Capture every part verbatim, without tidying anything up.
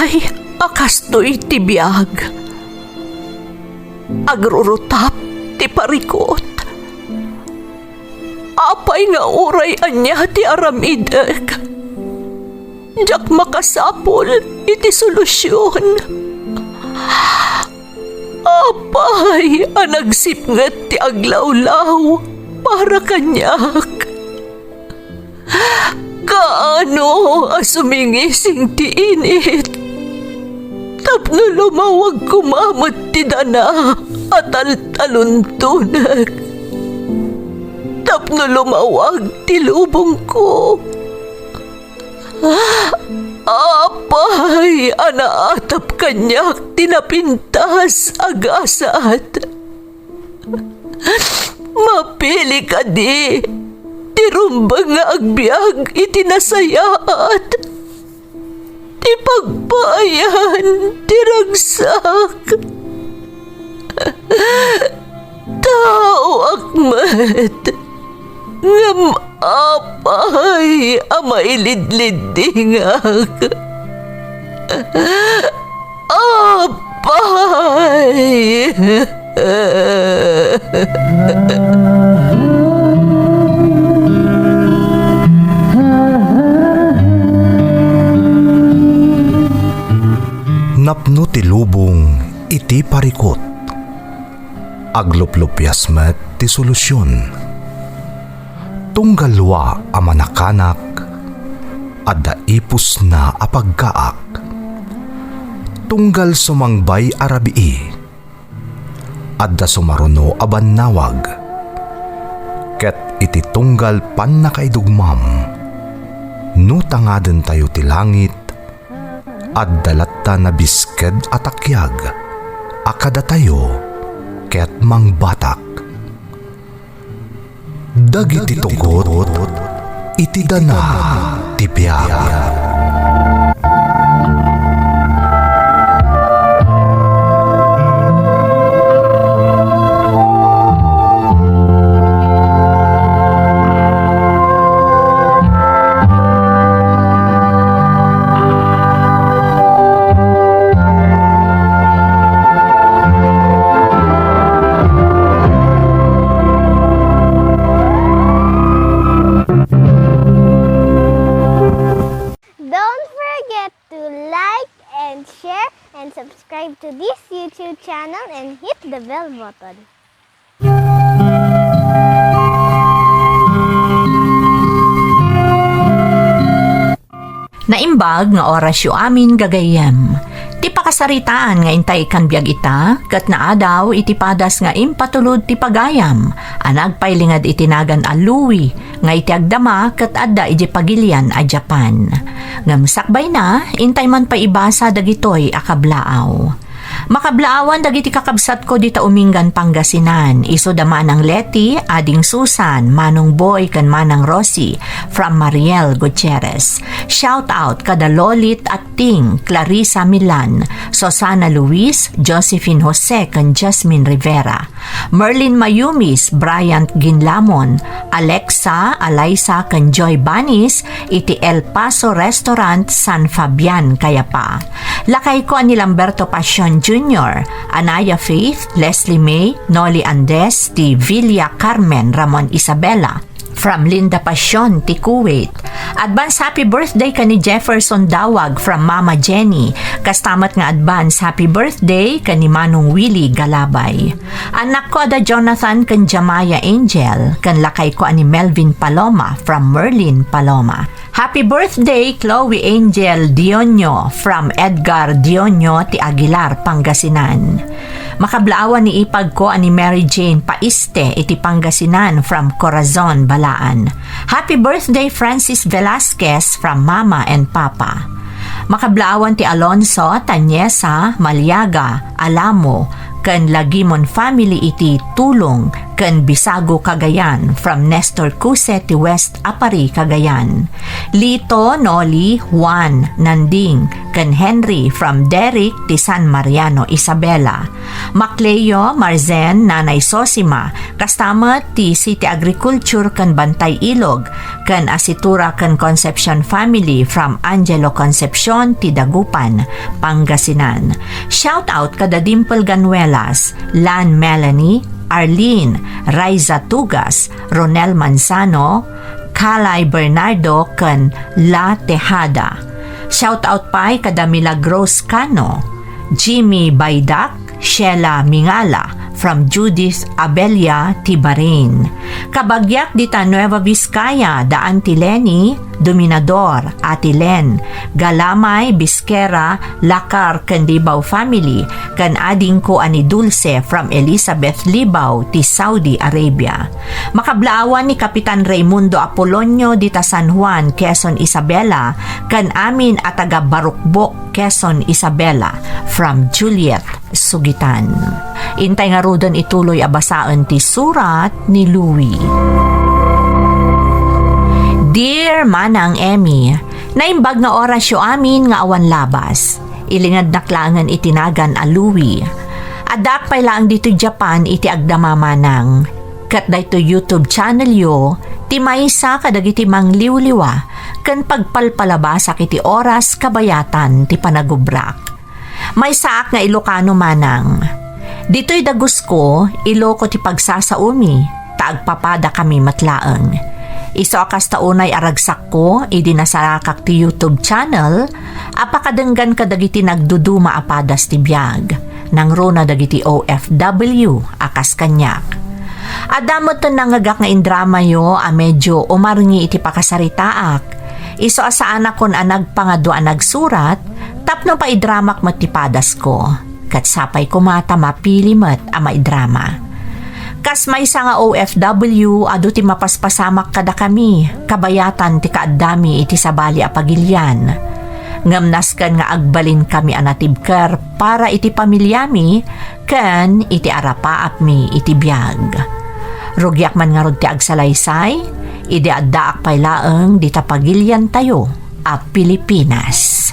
Ay, a kastoy ti biag. Agrurutap ti parikut. Apay nga uray ania ti aramidek, diak makasapul iti solusion. Apay a nagsipnget ti aglawlaw para kaniak? Kaano a sumingising ti init tapno lumawag koma met ti dana a taltaluntonek, tapno lumawag ti lubongko? Apay a naatap kaniak ti napintas a gasat? Mapili kadi ti rumbeng nga agbiag iti nasayaat, ti pagpaayan ti ragsak? Taoak met, ngem apay a mailidliddingak? Apay! Napno ti lubong iti parikut. Agluplupias met ti solusion. Tunggal dua a manakanak, adda ipusna a pagkaak. Tunggal sumangbay a rabii, adda sumaruno a bannawag. Ket iti tunggal pannakaidugmam, no tangadentayo ti langit, adda latta nabisked a takiag a kadatayo ket mangbatak. Dagiti tugot iti dana ti biag. Don't forget to like and share and subscribe to this YouTube channel and hit the bell button. Naimbag nga orasyo amin, gagayyem. Ti pakasaritaan nga intay kan biag ita, ket naadaw iti padas nga impatulod ti pagayam, a nagpailinged iti nagan a Louie, nga iti agdama ket adda iti Pagilian a Japan. Ngem sakbayna, intay man pay ibasa dagitoy a kablaaw. Makablaawan dagiti kakabsatko dita Umingan, Pangasinan, isu da Manang Leti, Ading Susan, Manong Boy, ken Manang Rosie, from Mariel Gutierrez. Shout out kada Lolit Atting, Clarissa Milan, Susana Luis, Josephine Jose, ken Jasmine Rivera. Merlin Mayumis, Bryant Ginlamon, Alexa, Alaisa, ken Joy Banis, iti El Paso Restaurant, San Fabian, Cayapa. Lakayko a ni Lamberto Pasion Junior, Anaya Faith, Leslie May, Noli Andes, ti Villa Carmen, Ramon Isabela, from Linda Pasion ti Kuwait. Advance happy birthday ken ni Jefferson Dawag from Mama Jenny. Kasta met nga advance happy birthday ken ni Manong Willie Galabay. Annakko a da Jonathan ken Jamaya Angel, ken lakayko a ni Melvin Paloma from Merlin Paloma. Happy birthday, Chloe Angel Dionio, from Edgar Dionio ti Aguilar, Pangasinan. Makablaawan ni ipagko a ni Mary Jane Paiste iti Pangasinan from Corazon, Balaan. Happy birthday, Francis Velasquez, from Mama and Papa. Makablaawan ti Alonso, Tanyesa, Maliaga, Alamo, ken Lagimon family iti Tulong, ken Bisago, Cagayan, from Nestor Cuse ti West Aparri, Cagayan. Lito, Noli, Juan, Nanding, ken Henry from Derrick ti San Mariano, Isabela. Macleo, Marzen, Nanay Sosima, kasta met ti City Agriculture ken Bantay Ilog, ken Asitura ken Concepcion family from Angelo Concepcion ti Dagupan, Pangasinan. Shout out kada Dimple Ganuelas, Lan Melanie, Arlene, Raiza Tugas, Ronel Manzano, Kalay Bernardo, ken La Tejada. Shout out pay kada Milagros Cano, Jimmy Baidak, Sheila Mingala, from Judith Abella, Tibarin. Kabagiak dita Nueva Vizcaya, da Auntie Lenny, Dominador, Ate Len, Galamay, Bisquera, Lacar, ken Libao family, ken adingko a ni Dulce from Elizabeth, Libao, ti Saudi Arabia. Makablaawan ni Kapitan Raimundo Apolonio dita San Juan, Quezon, Isabela, ken amin a taga Barukbok, Quezon, Isabela, from Juliet Sugitan. Intay ngaruden ituloy a basaen ti surat ni Louie. Dear Manang Emmy, naimbag nga orasyo amin nga awan labas. Ilingednak laengen iti nagan a Louie. Addaak pay laeng ditoy Japan iti agdama, Manang. Ket daytoy YouTube channelyo ti maysa kadagiti mangliwliwa ken pagpalpalabasak iti oras kabayatan ti panagubrak. Maysaak nga Ilocano, Manang. Ditoy dagusko, Iloco ti pagsasaomi, ta agpapadakami met laeng. Isu a kasta unay a ragsakko idi nasarakak ti YouTube channel a pakadenggan kadagiti nagduduma a padas ti biag, nangruna dagiti O F W a kas kaniak. Adda met nangngegak nga indramayo a medio umarngi iti pakasaritaak. Isu a saanakon a nagpangadua a nagsurat tapno paidramak met ti padasko. Ket sapay koma ta mapili met a maidrama. Kas maysa nga O F W, adu ti mapaspasamak kadakami, kabayatan ti kaaddami iti sabali a pagilian. Ngem nasken nga agbalinkami a natibker para iti pamiliami ken iti arapaapmi iti biag. Rugiak man ngarud ti agsalaysay, idi addaak pay laeng dita pagiliantayo a Pilipinas.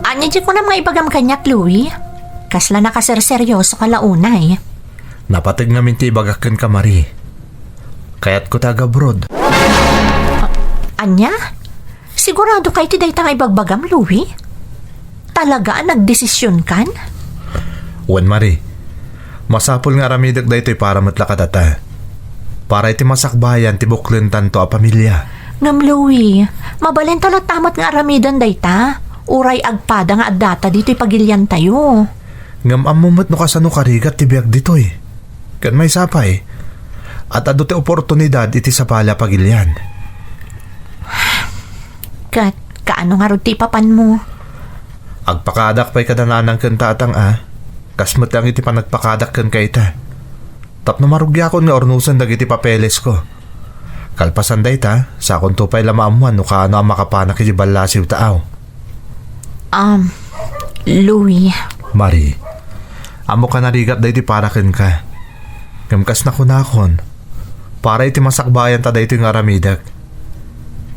Ania ti kunam nga ibagam kaniak, Louie? Kasla nakaserseryoso ka la unay. Napateg ngamin ti ibagak kenka, Marie. Kayatko ti agabroad. A-, ania? Sigurado ka iti dayta nga ibagbagam, Louie? Talaga a nagdesisionkan? Wen, Marie. Masapul nga aramidek daytoy para met la kadata. Para iti masakbayan ti buklentanto a pamilya. Ngem, Louie, mabalin ta latta met nga aramiden dayta, uray agpada nga addata ditoy pagiliantayo. Ngem ammo met no kasano karigat ti biag ditoy. Ken maysa pay, at adu ti oportunidad iti sabali a pagilian. Ket kaano ngarud ti ipapanmo? Agpakaadak pay kada nanang ken tatang a, kas met lang iti panagpakaadak kenka ita. Tapno marugiakon nga urnosen dagiti papelesko. Kalpasan dayta, sakonto pay la maammuan no kaano a makapanak iti ballasiw ta aw. Um, Louie. Marie, ammok a narigat daytoy para kenka. Ngem kas nakunakon, para iti masakbayan ta daytoy nga aramidek.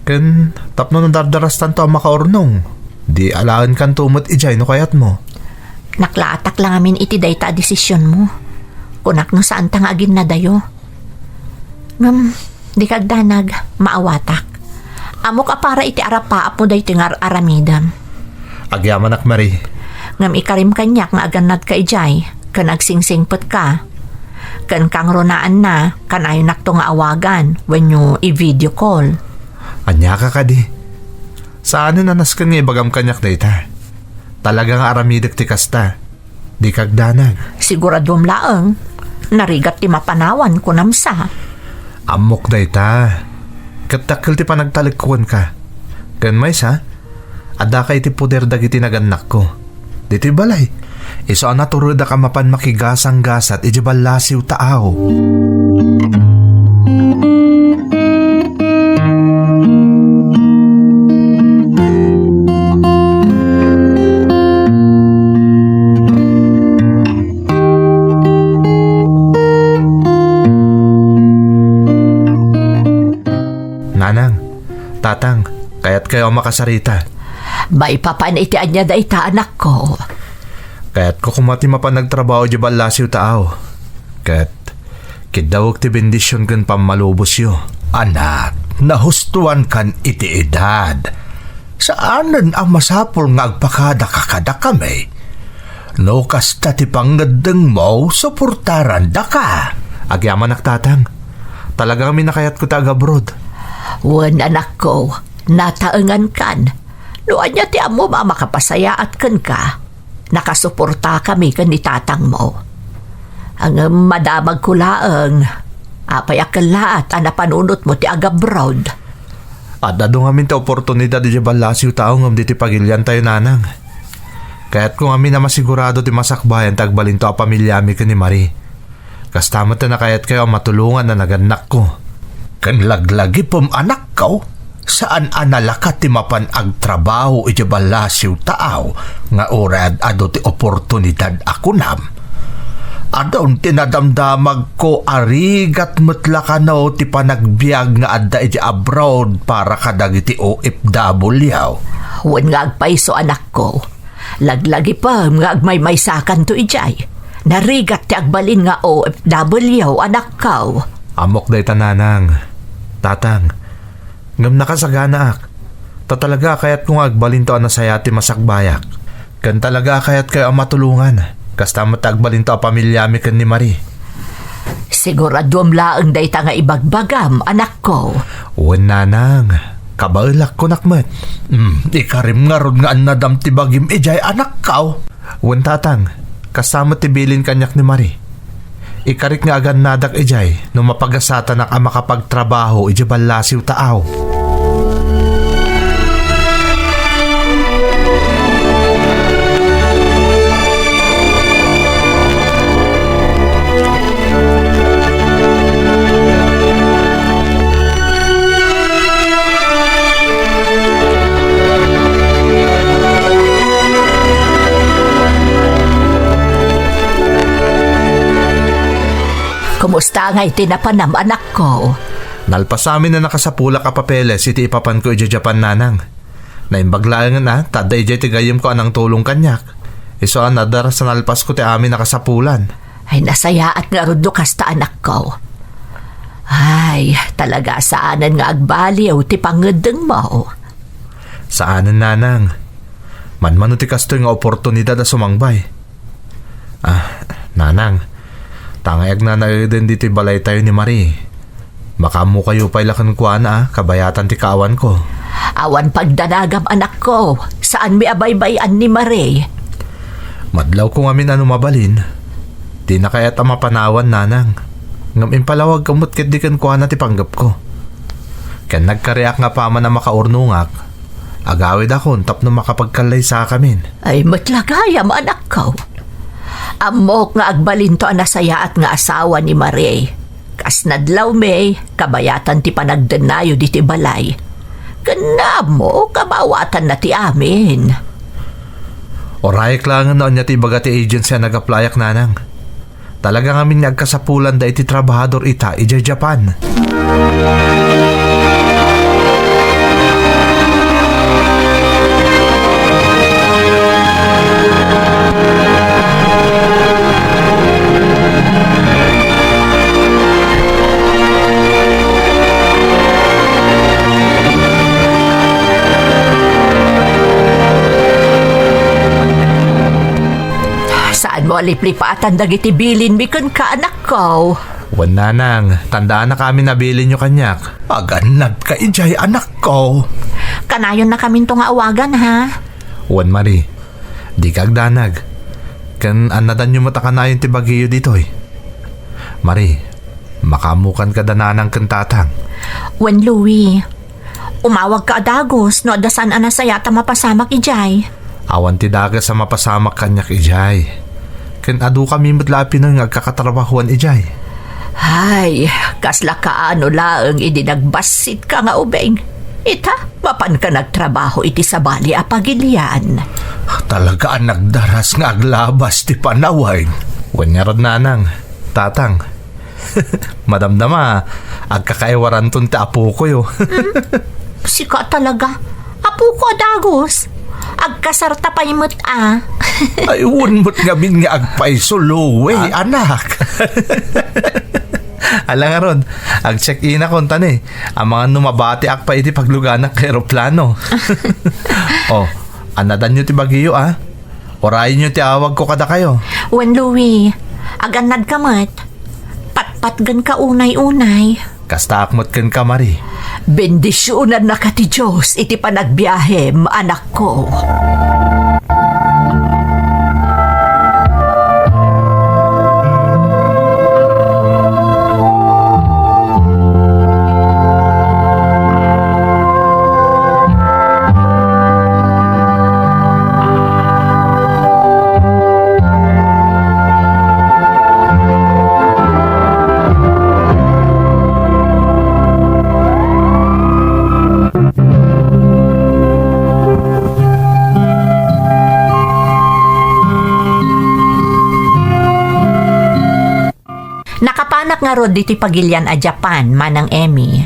Ken tapno nadardarastanto a makaurnong, di alaenkanto met idiay no kayatmo. Naklaatak la ngamin iti dayta a desisionmo. Kunak no saanta nga aginnadayo. Ngem, dika agdanag, maawatak. Ammok a para iti arapaapmo daytoy nga ar-aramidem. Agyamanak, Marie. Ngem ikarim kaniak nga agannadka idiay, ken agsingsingpetka. Ken kangrunaanna, kanayonakto nga awagan wenno i-video call. Aniaka kadi? Saanen a nasken nga ibagam kaniak dayta. Talaga nga aramidek ti kasta. Dika agdanag. Siguraduem laeng, narigat ti mapanawan, kunam sa. Ammok dayta. Ket dakkel ti panagtalekko kenka. Ken maysa, addaka iti poder dagiti nagannakko. Ditoy balay, Isu a naturedak a mapan makigasanggasat iti ballasiw taaw. Nanang, Tatang, kayatkayo a makasarita. Maipapan iti ania dayta, anakko? Kayatko koma ti mapan agtrabaho idiay ballasiw taaw. Ket kiddawek ti bendision ken pammalubosyo. Anak, nahustuankan iti edad. Saanen a masapul nga agpakadaka kadakami. No kasta ti pangngeddengmo, suportarandaka. Agyamanak, Tatang. Talaga ngamin a kayatko ti agabroad. Wen, anakko, nataengankan. No ania ti ammom a makapasayaat kenka, nakasuportakami ken ni tatangmo. Ngem madamagko laeng, apay a kellaat a napanunotmo ti agabroad? Ad-adu ngamin ti oportunidad idiay ballasiw taaw ngem ditoy pagiliantayo, Nanang. Kayatko ngamin a masigurado ti masakbayan ti agbalinto a pamiliami ken ni Marie. Kasta met ti nakayatkayo a matulongan a nagannakko. Ken laglagipem, anakko, saan a nalaka ti mapan agtrabaho idiay ballasiw taaw nga uray ad-adu ti oportunidad a kunam. Adun ti nadamdamagko a rigat met la kano ti panagbiag nga adda idiay abroad para kadagiti O F W. Wen nga agpayso, anakko. Laglagipem nga agmaymaysakanto idiay. Narigat ti agbalin nga O F W, anakko. Ammok dayta, Nanang. Tatang, ngem nakasaganaak. Ta talaga a kayatko nga agbalinto a nasayaat ti masakbayak. Ken talaga a kayatkayo a matulongan. Kasta met ti agbalinto a pamiliami ken ni Marie. Siguraduem laeng dayta nga ibagbagam, anakko. Wen, Nanang. Kabaelak, kunak met. Hmm, ikarim ngarud nga annadam ti bagim idiay, anakko. Wen, Tatang. Kasta met ti bilin kaniak ni Marie. Ikarik nga agannadak idiay no mapagasatanak a makapagtrabaho idiay ballasiw taaw. Kumusta ngay ti napanam, anakko? Nalpasamin a nakasapulak a papeles iti ipapanko idiay Japan, Nanang. Naimbag laengen a, ta adda idiay ti gayyemko a nangtulong kaniak. Isu a nadara sa nalpasko ti amin a kasapulan. Ay, nasayaat ngarud no kasta, anakko. Ay, talaga saanen nga agbaliw ti pangngeddengmo. Saanen, Nanang. Manmano ti kastoy nga oportunidad a sumangbay. Ah, Nanang, ta nga agnanaeden ditoy balaytayo ni Marie. Makaammokayo pay la kenkuana a kabayatan ti kaawanko. Awan pagdanagam, anakko. Saanmi a baybay-an ni Marie. Madlawko ngamin a no mabalin, dina kayat a mapanawan, Nanang. Ngem impalawagko met ketdi kenkuana ti panggepko. Ken nagkariak nga apaman a makaurnongak, agawidakon tapno makapagkallaysakamin. Ay, met la gayam, anakko. Ammok nga agbalinto a nasayaat nga asawa ni Marie. Kas nadlawmi, kabayatan ti panagdennayo ditoy balay. Ken naammo, kabawatanna ti amin. Urayek laengen no ania ti ibaga ti agency a nag-applyak, Nanang. Talaga ngamin nga agkasapulanda iti trabahador ita idiay Japan. Saanmo a liplipatan dagiti bilinmi kenka, anakko? Wen, Nanang, tandaannak amin a bilinyo kaniak. Agannadka idiay, anakko. Kanayonnakaminto nga awagan, ha? Wen, Marie, dika agdanag. Ken annadanyo met a kanayon ti bagiyo ditoy. Marie, makaammokan kada Nanang ken Tatang. Wen, Louie, umawagka a dagus no adda saan a nasayaat a mapasamak idiay. Awan ti dakes a mapasamak kaniak idiay. Ken adu kami met la a Pinoy nga agkakatrabahuan idiay. Ay, kasla kaano laeng idi nagbassit ka nga ubing. Ita, mapan ka nagtrabaho iti sabali a pagilian. Talaga a nagdaras nga aglabas ti panawen. Wen ngarud, nanang, tatang. Madamdama, agkakaiwaranton ti apokoyo. Hmm? Sika talaga. Apoko a dagus. Agkasarta pay met a. Ay, wen met ngamin nga agpayso, Louie, Ah? anak. Ala ngarud, ag-check-in akon ta ni. Amangan no mabatiak pay iti pagluganak ka eroplano. Oh, annadanyo ti bagiyo, ah. Urayenyo ti awagko kadakayo. Wen, Louie, agannad ka met. Patpatgen ka unay-unay. Kastaak met kenka, Marie. Bendisionannaka ti Dios iti panagbiahem, anakko. Nakapanak ngarud ditoy pagilian a Japan, Manang Emmy.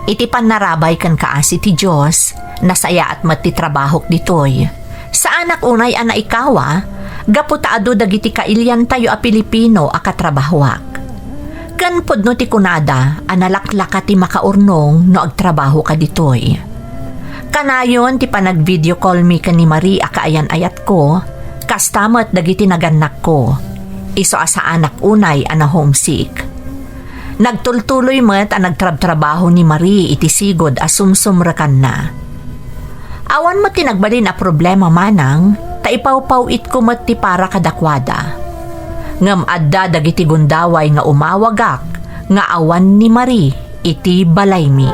Iti pannarabay ken kaasi ti Dios, nasayaat met ti trabahok ditoy. Saanak unay a naikawa, gapu ta adu dagiti kailiantayo a Pilipino a katrabahoak. Ken pudno ti kunada a nalaklaka ti makaurnong no agtrabahoka ditoy. Kanayon ti panag-video call mi ken ni Marie a kaayan-ayatko, kasta met dagiti nagannakko. Isu a saanak unay a na-homesick. Nagtultuloy met a nagtrabtrabaho ni Marie iti sigud a sumsumrekanna. Awan met ti nagbalin a problema, Manang, ta ipawpaw-itko met ti para kadakuada. Ngem adda dagiti gundaway nga umawagak nga awan ni Marie iti balaymi.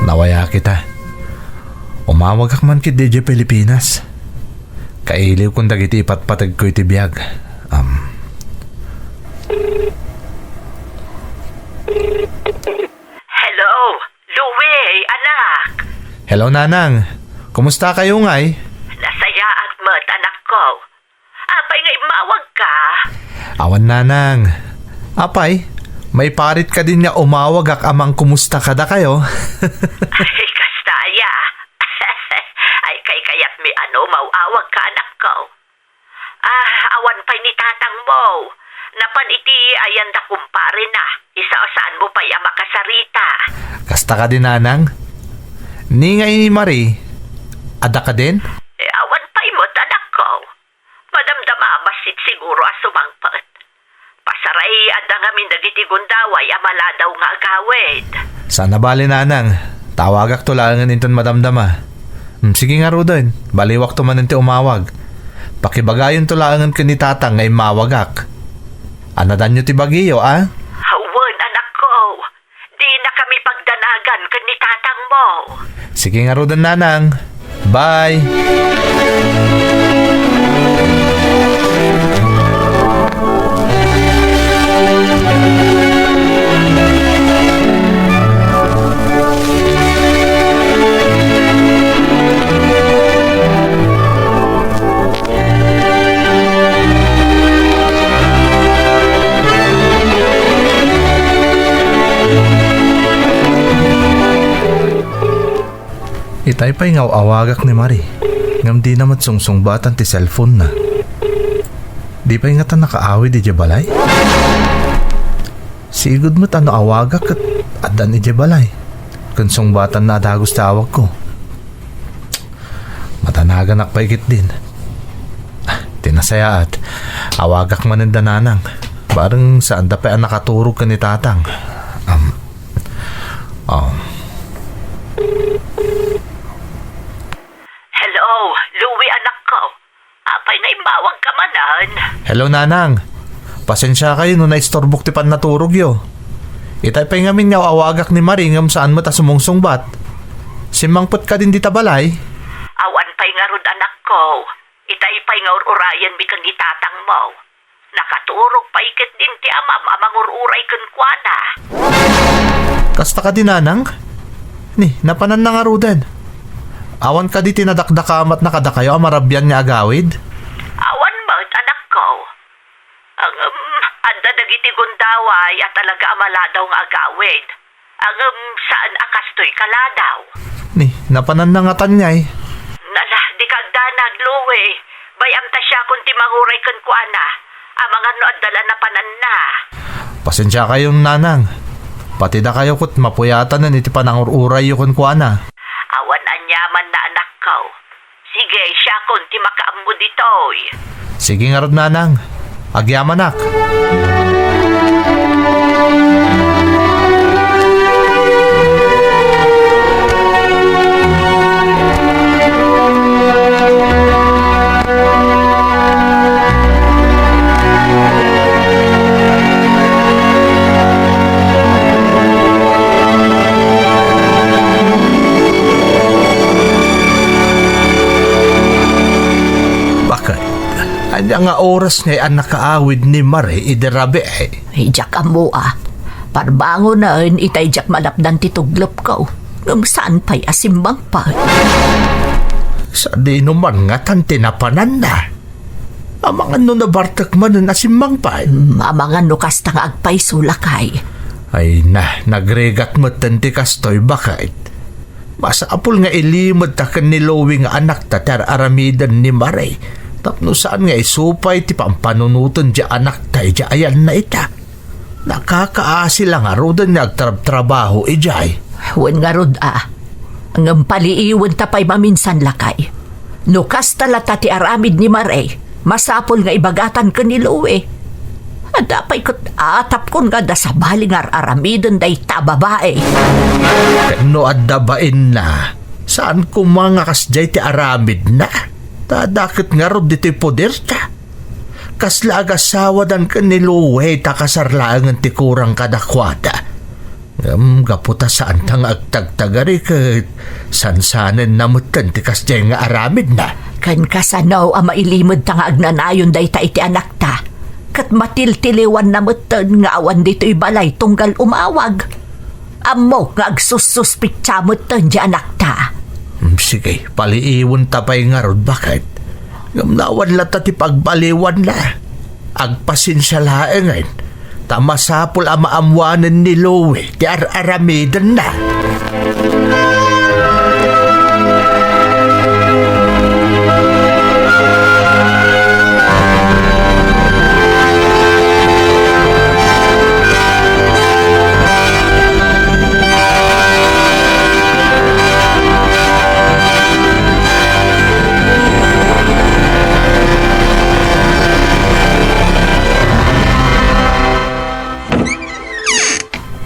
Nawayak ita. Umawagak man ketdi idiay Pilipinas. Kailiwkon dagiti ipatpategko iti biag. Am. Hello, Louie, anak. Hello, Nanang. Kumusta kayo, ngay? Nasayaat met, anakko. Apay nga immawagka? Awan, Nanang. Apay, maiparit kadin nga umawagak a mangkumusta kadakayo? Ay, kasta aya. Ay, kaykayatmi a no maw-awagka, anakko. Ah, awan pay ni tatangmo. Napan iti ayan da kumparena. Isu a saanmo pay a makasarita. Kasta kadi, Nanang? Ni ngay ni Marie, adda kadin? Eh, awan pay met, anakko. Madamdama a bassit siguro a sumangpet. Pasaray, adda ngamin dagiti gundaway a maladaw nga agawid. Saan a bale, Nanang. Tawagakto laengen inton madamdama. Hmm, sige ngaruden, baliwakto manen ti umawag. Pakibagayonto laengen ken ni Tatang nga immawagak. Annadanyo ti bagiyo, a? Wen, anakko. Dina kami pagdanagan ken ni tatangmo. Sige ngaruden, Nanang. Bye! Itay pay nga aw-awagak ni Marie, ngem dina met sungsungbatan ti cellphone-na. Di pay ngata nakaawid idiay balay? Sigud met a no awagak ket addan idiay balay, ken sungbatanna a dagus ti awagko. Madanaganak pay ketdin. Ah, ti nasayaat, awagak manen da Nanang. Bareng saanda pay a nakaturog ken ni Tatang. Am, oh. Manan. Hello, Nanang. Pasensiakayo no naistorbok ti pannaturogyo. Itay pay ngamin nga aw-awagak ni Marie ngem saan met a sumungsungbat. Simmangpet kadin dita balay? Awan pay ngarud, anakko. Itay pay nga ur-urayenmi ken ni tatangmo. Nakaturog pay ketdin ti amam a mangur-uray kenkuana. Kasta kadi, Nanang? Ni, napananna ngaruden. Awan kadi ti nadakdakamatna kadakayo a marabian nga agawid? Awan met, anakko. Ngem, adda dagiti gundaway a talaga a maladaw nga agawid. Ngem, saan a kastoy kaladaw. Ni, napananna ngatan ngay? Nala, dika agdanag, Louie. Bay-am ta siakon ti manguray kenkuana. Amangan no adda la napananna. Pasensiakayon, Nanang. Pati dakayo ket mapuyatanen iti panangur-urayyo kenkuana. Awan aniamanna, anakko. Sige, siakon ti makaammo ditoy. Sige ngarud, Nanang. Agyamanak. Bakit? Ania nga oras ngay a nakaawid ni Marie idi rabii? Ay, diak ammo a. Parbangonen itay diak malapdan ti tuglepko. Ngem saan pay a simmangpet. Sadino man ngatan ti napananna? Amangan no nabartek manen a simmangpet. Hmm, amangan no kasta nga agpayso, lakay. Ay na, nagrigat metten ti kastoy, baket. Masapul nga ilimedta ken ni Louie nga anakta ti ar-aramiden ni Marie. Tapno saan nga isu pay ti pampanunoten ti anakta idiay ayanna ita. Nakakaasi la ngaruden nga agtrabtrabaho idiay. Wen ngarud a. Ngem paliiwenta pay maminsan, lakay. No kasta latta ti aramid ni Marie, masapul nga ibagatan ken ni Louie. Adda pay ket atapkon nga adda sabali nga ar-aramiden dayta a babai. Ken no adda bainna, saan koma nga kasdiay ti aramidna. Ta adda ket ngarud ditoy poderta. Kasla agasawadan ken ni Louie ta kasar laengen ti kurang kadakuada. Ngem gapu ta saanta nga agtagtagari ket sansanenna metten ti kasdiay nga aramidna. Ken kasano a mailimedta nga agnanayon dayta iti anakta? Ket matiltiliwanna metten nga awan ditoy balay tunggal umawag. Ammok nga agsussuspitsa metten ti anakta. Hmm, sige, paliiwenta pay ngarud, baket. Ngem no awan latta ti pagbaliwanna. Agpasensia laengen, ta masapul a maammoanen ni Louie ti ar-aramidenna.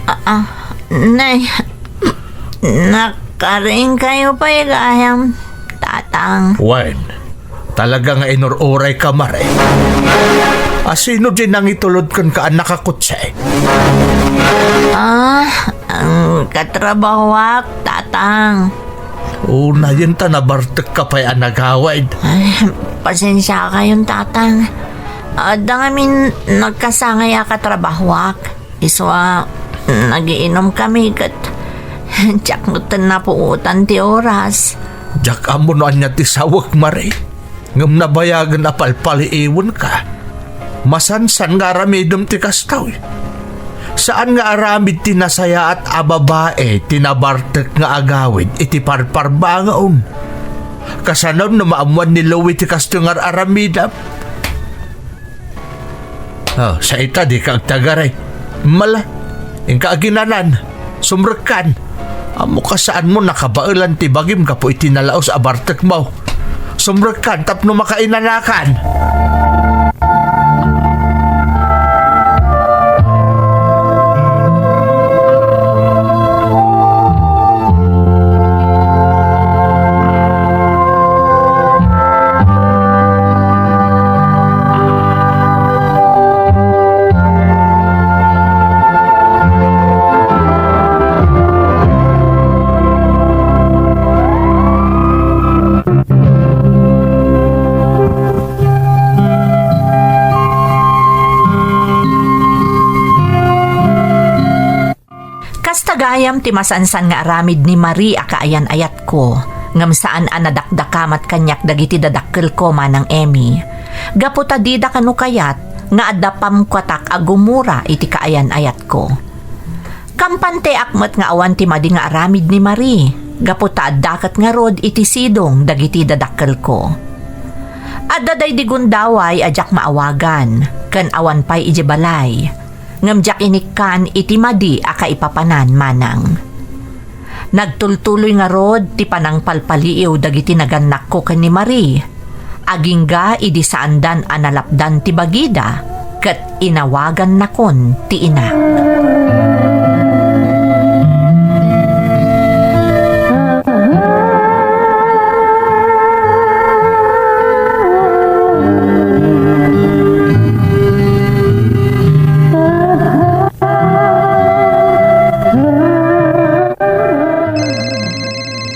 Ah, ah, nay, nakarinkayo pay gayam, tatang. Wen, talaga nga inur-urayka, Marie. A, sino di nangitulod kenka a nakakutse? Ah, ang katrabahoak, tatang. Unayen ta nabartekka pay a nagawid. Ay, pasensiakayon, tatang. Adda ngamin nagkasangay a katrabahoak. Isu a nagiinumkami ket diak metten napuotan ti oras. Diak ammo no ania ti sawek, Marie. Ngem nabayagen a palpaliiwenka. Masansan nga aramidem ti kastoy. Saan nga aramid ti nasayaat a babai ti nabartek nga agawid iti parparbangon. Kasano no maammoan ni Louie ti kastoy nga ar-aramidem? Oh, sa ita, dika agtagari. Mala, inka aginanan. Sumrekkan. Ammok a saanmo nakabaelan ti bagim gapu iti nalaus a bartekmo. Sumrekkan tapno makainanakan. Gayam ti masansan nga aramid ni Marie a kaayan-ayatko, ngem saan a nadakdakamat kaniak dagiti dadakkelko, Manang Emmy. Gapu ta dida kano kayat nga adda pamkuatak a gumura iti kaayan-ayatko. Kampanteak met nga awan ti madi nga aramid ni Marie, gapu ta adda ket ngarud iti sidong dagiti dadakkelko. Adda daydi gundaway a diak maawagan, ken awan pay idiay balay. Ngem diak inikkan iti madi a kaipapanan, Manang. Nagtultuloy ngarud ti panangpalpaliiw dagiti nagannakko ken ni Marie. Agingga idi saandan a nalapdan ti bagida ket inawagannakon ti ina.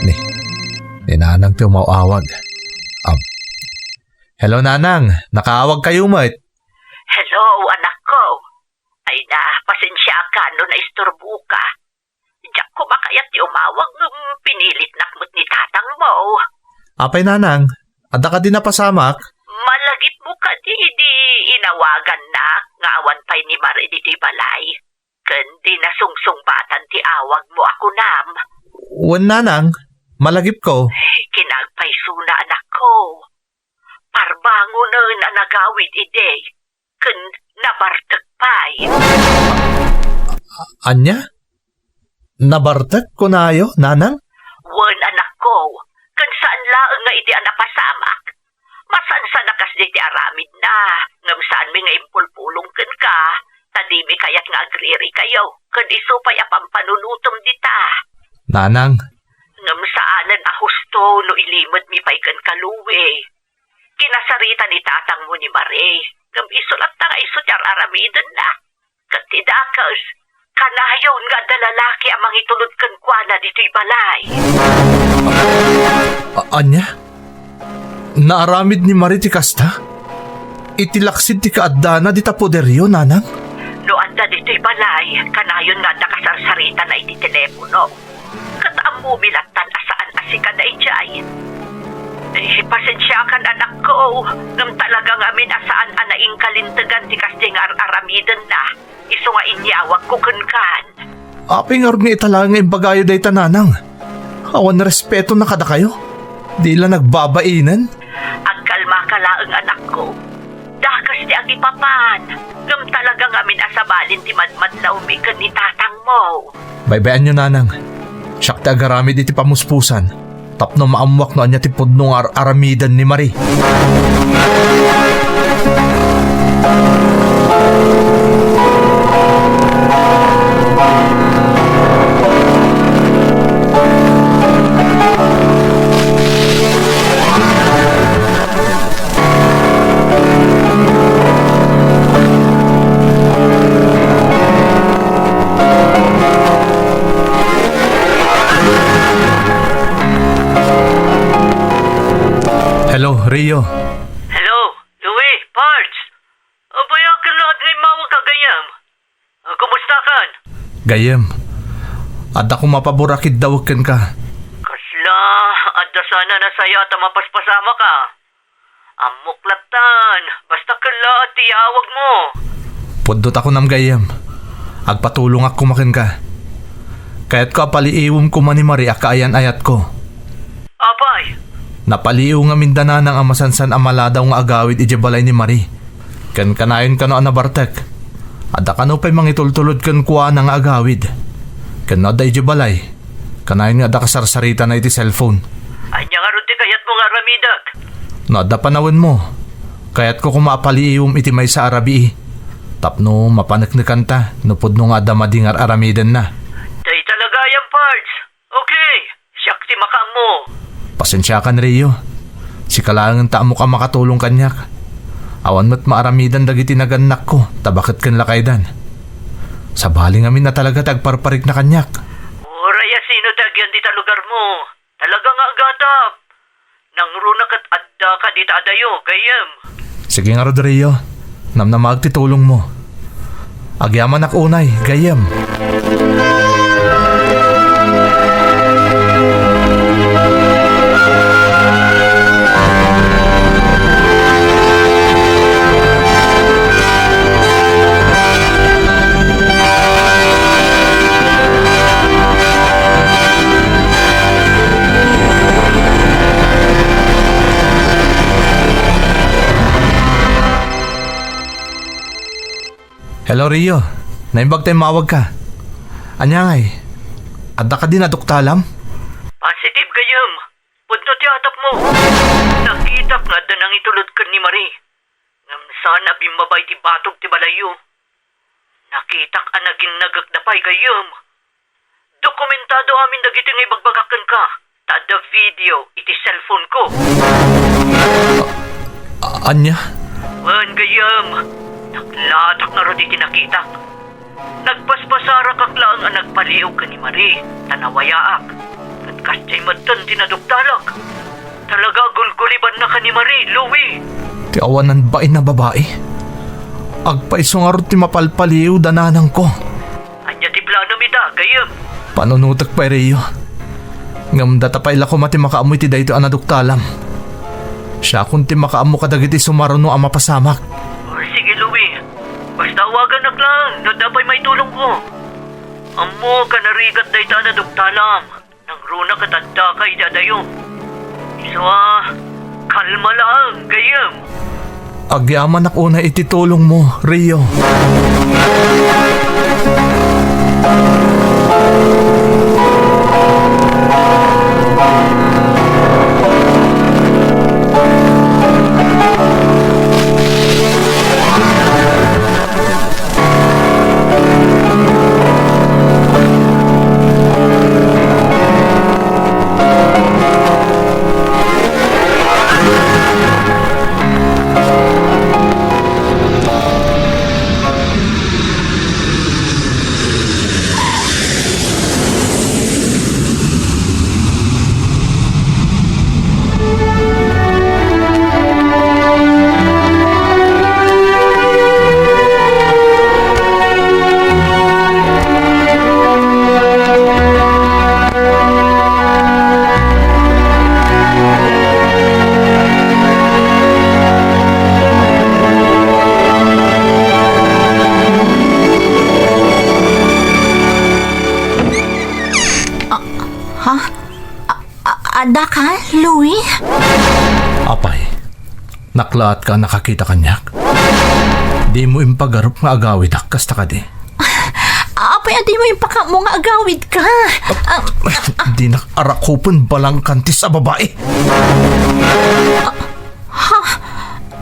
Ni, ni Nanang ti umaw-awag. Am. Hello, Nanang. Nakaawag kayo met? Hello, anak ko. Ay na, pasensia ka no naisturbo ka. Diak ko makayat ti umawag ngem pinilit nak met ni tatang mo. Apay, Nanang? Adda kadi napasamak? Malagip mo kadi di inawagan nak nga awan pay ni Marie ditoy balay. Ken di nasungsungbatan ti awag mo a kunam. Wen, Nanang, malagip ko. Kinagpaysona, anak ko. Parbangonen a nagawid idi, ken nabartek pay. Ania? Nabartek kunayo, Nanang? Wen, anak ko, ken saan laeng nga idi a napasamak. Masansan a kasdi ti aramidna, ngem saanmi nga impulpulong kenka, ta dimi kayat nga agririkayo, ken isu pay a pampanunotem dita. Nanang. Ngem saanen a husto no ilimedmi pay kenka, Louie. Kinasarita ni tatangmo ni Marie, ngem isu latta nga isu ti ar-aramidenna. Ket ti dakes, kanayon nga adda lalaki a mangitulod kenkuana ditoy balay. A-, ania? Naaramid ni Marie ti kasta? Iti laksid ti kaaddana dita poderyo, Nanang? No adda ditoy balay, kanayon nga adda kasarsaritana iti telepono. Ket ammomi lattan a saan a sika daydiay. Eh, pasensiakan, anak ko, ngem talaga ngamin a saan a naingkalintegan ti kasdi nga ar-aramidenna, isu nga inyawagko kenkan. Apay ngarud nga ita laeng nga imbagayo dayta, Nanang? Awan respeto na kadakayo. Di la nagbabainen. Agkalmaka laeng, anak ko. Dakes ti agipapan, ngem talaga ngamin a sabalin ti madmadlawmi ken ni tatangmo. Baybay-anyo, Nanang. Siak ti agaramid iti pamuspusan tapno maammuak no ania ti pudno nga ar-aramiden ni Marie. Hello, Rio. Hello, Louie, Pards. Abay, akin laat nga immawag ka, gayyem. Ah, kumusta kan? Gayyem, adda koma pabor a kiddawek kenka. Kasla, adda sana nasaya ta mapaspasamak a. Ammok lattan, basta ken laat ti iawagmo. Pudno ta kunam, gayyem. Agpatulongak koma kenka. Kayatko a paliiwem koma ni Marie a kaayan-ayatko. Apay? Napaliiw ngamin da Nanang a masansan a maladaw nga agawid idiay balay ni Marie. Ken kanayon kano a nabartek. Adda kano pay mangitultulod kenkuana nga agawid. Ken no adda idiay balay, kanayon nga adda kasarsaritana iti cellphone. Ania ngarud ti kayatmo nga aramidek? No adda panawenmo, kayatko koma a paliiwem iti maysa a rabii. Tapno mapaneknekanta no pudno nga adda madi nga ar-aramidenna. Dayta la gayam, Pards. Okay, siak ti makaammo. Pasensiakan, Rio. Sika laengen ta ammok a makatulong kaniak. Awan met maaramiden dagiti nagannakko ta baket ken lakaydan. Sabali ngamin a talaga ti agparparikna kaniak. Uray a sino ti agyan dita lugarmo, talaga nga agatap. Nangruna ket addaka dita adayo, gayyem. Sige ngarud, Rio. Namnamaek ti tulongmo. Agyamanak unay, gayyem. Hello, Rio. Naimbag ta immawagka. Ania ngay? Adda kadi naduktalam? Positive gayam. Pudno ti atapmo. Nakitak nga adda nangitulod ken ni Marie. Ngem saan a bimmaba iti batog ti balayyo. Nakitak a naginnagekda pay gayam. Dokumentado amin dagiti nga ibagbagak kenka, ta adda video iti cellphone-ko. A-, ania? Wen gayam, naklaatak ngarud iti nakitak. Nagpaspasarakak laeng a nagpaliw ken ni Marie, ta nawayaak. Ket kasdiay metten ti naduktalak. Talaga a gulgulibannaka ni Marie, Louie. Ti awanan bain a babai. Agpayso ngarud ti mapalpaliw da nanangko. Ania ti planom ita, gayyem? Panunotek pay, Rio. Ngem data pay la koma ti makaammo iti daytoy a naduktalam. Siakon ti makaammo kadagiti sumaruno a mapasamak. O, sige, Louie. Basta awaganak laeng no adda pay maitulongko. Ammok a narigat dayta a naduktalam. Nangruna ket addaka idi adayo. Isu a, kalma laeng, gayyem. Agyamanak unay iti tulongmo, Rio. Ah, ha? A-, a-, adda ka, Louie? Apay, naklaatka a nakakita kaniak? Dimo impagarup nga agawidak, kasta kadi? Apay a dimo impakaammo nga agawidka? Ah, ah, ah. Dinak arakupen balangkantis a babai. Ah, Ha?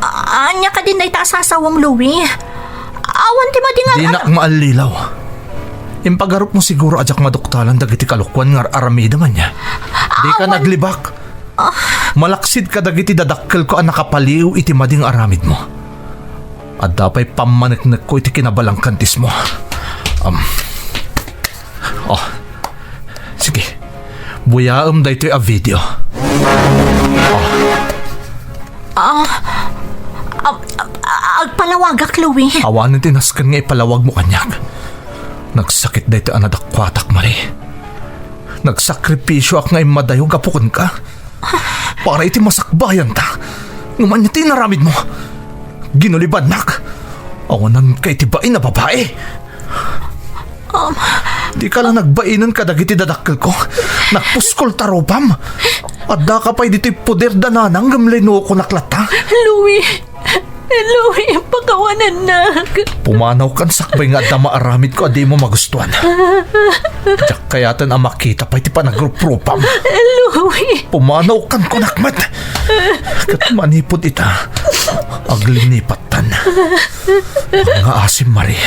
A-, ania kadin dayta a sasawem, Louie? Awan ti madi nga... Dinak maallilaw. Impagarupmo siguro a diak maduktalan dagiti kalokuan nga ar-aramidem, ania? Dika naglibak. Ah. Malaksid kadagiti dadakkelko a nakapaliw iti madi nga aramidmo. Adda pay pammaneknekko iti kinabalangkantismo. Am. Oh. Sige. Buyaem daytoy a video. Oh. Ah, ah, ah, agpalawagak, Louie. Awanen ti nasken nga ipalawagmo kaniak. Nagsakit daytoy a nadakuatak, Marie. Nagsakripisioak nga immadayo gapu kenka. Para iti masakbayanta. Ngem ania ti inaramidmo? Ginulibannak. Awananka iti bain a babai. Um. Dika la nagbainen kadagiti dadakkelko. Nagpuskol ta rupam. Addaka pay ditoy poder da nanang ngem linukonak latta. Louie! Louie, pakawanennak. Pumanawkan sakbay nga adda maaramidko a dimo magustuan. Diak kayaten a makita pay ti panagruprupam. Louie! Pumanawkan kunak met. Ket manipud ita, aglinipattan. Nga asim, Marie.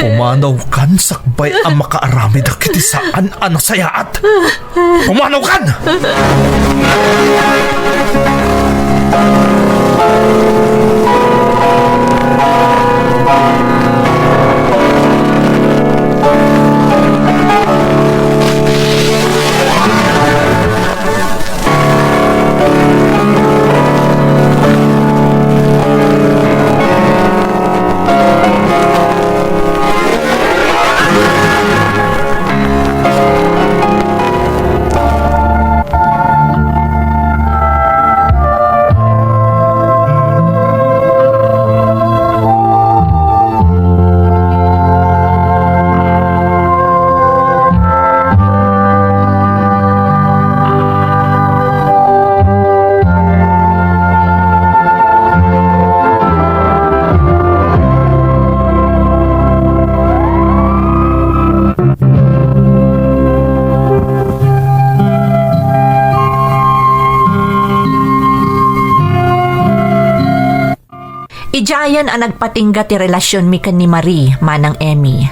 Pumanawkan sakbay a makaaramid dagiti saan a nasayaat. Pumanawkan! Idiayen a nagpatingga ti relasionmi ken ni Marie, Manang Emmy.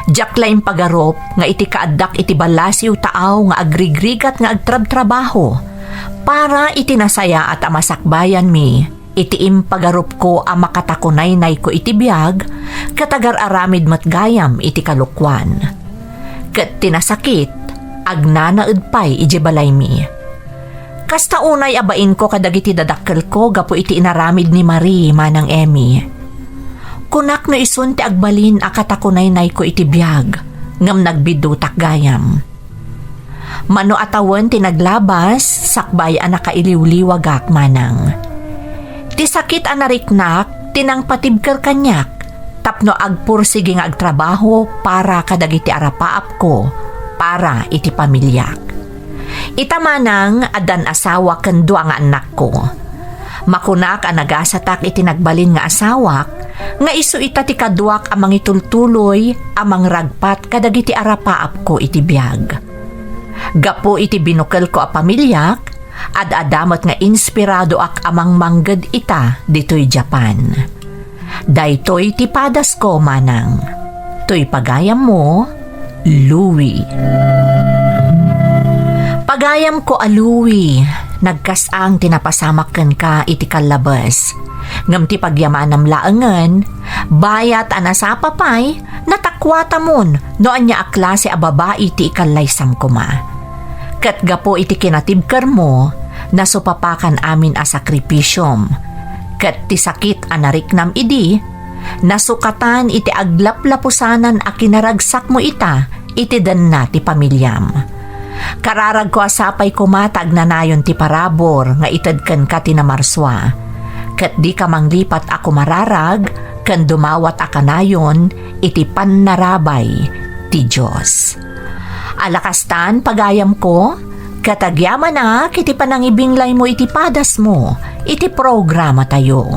Diak la impagarup nga iti kaaddak iti ballasiw taaw nga agrigrigat nga agtrabtrabaho para iti nasayaat a masakbayanmi iti impagarupko a makatakunaynayko iti biag ket agar-aramid met gayam iti kalokuan. Ket ti nasakit, agnanaed pay idiay balaymi. Kasta unay a bainko kadagiti dadakkelko gapu iti inaramid ni Marie, Manang Emmy. Kunak no isun ti agbalin a katakunaynayko iti biag, ngem nagbiddutak gayam. Mano a tawen ti naglabas, sakbay a nakailiwliwagak, Manang. Ti sakit a nariknak ti nangpatibker kaniak tapno agpursigi nga agtrabaho para kadagiti arapaapko, para iti pamiliak. Ita, Manang, addan asawa ken dua nga annakko. Makunak a nagasatak iti nagbalin nga asawak, nga isu ita ti kaduak a mangitultuloy a mangragpat kadagiti arapaapko iti biag. Gapu iti binukelko a pamiliak, ad-adda met nga inspiradoak a mangmangged ita ditoy Japan. Daytoy ti padasko, Manang. Toy pagayammo, Louie. Pagayamko a Louie, nagkas-ang ti napasamak kenka iti kallabes. Ngem ti pagyamanam laengen, bayat a nasapa pay, natakuatamon no ania a klase a babai ti ikallaysam koma. Ket gapu iti kinatibkermo, nasupapakan amin a sakripisiom. Ket ti sakit a nariknam idi, nasukatan iti aglaplapusanan a kinaragsakmo ita iti denna ti pamiliam. Kararagko a sapay koma ta agnanayon ti parabur nga ited kenka ti namarsua. Ket dika manglipat a kumararag ken dumawat a kanayon iti pannarabay ti Dios. Ala kastan, pagayamko, ket agyamanak iti panangibinglaymo iti padasmo iti programatayo.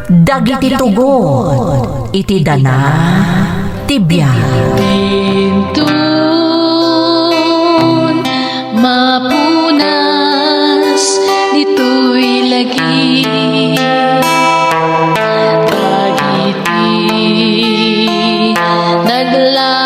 Dagiti tugot iti dana ti biag. Inton mapunas ditoy lagi, dagiti nagla-